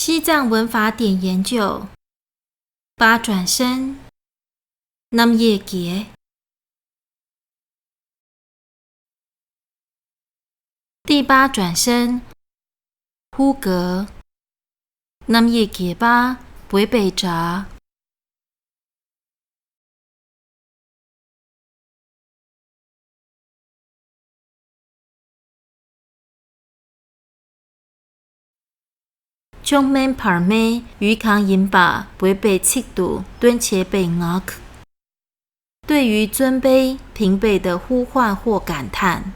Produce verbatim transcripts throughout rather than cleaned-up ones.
西藏文法典研究。八转身。རྣམ་དབྱེ་གྱི།第八转身，呼格。རྣམ་དབྱེ་བརྒྱད་པ། བོད་པའི་སྒྲ། མཆོག་དམན་བར་མའི་ཡུལ་གང་ཡིན་པ་བོད་པའི་ཚིག་ཏུ་སྟོན་བྱེད་པའི་ངག། 对于尊卑平辈的呼唤或感叹。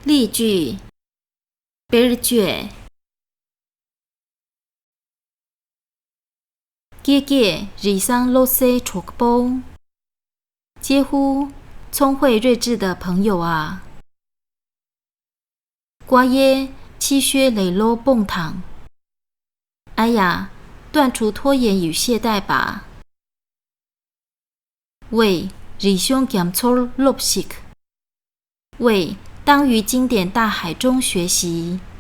例句། དཔེར་བརྗོད། ཀྱེ་ཀྱེ། རི་བསང་བློ་གསལ་གྲོགས་པོ། 嗟乎། 聪慧睿智的朋友啊。 ཀྭ་ཡེ། ཕྱི་བཤོལ་ལེ་ལོ་སྤོངས་དང་། 哎呀，断除拖延与懈怠吧。 ཝེ། རིག་གཞུང་རྒྱ་མཚོར་སློབས་ཤིག། ཝེ། 当于经典大海中学习།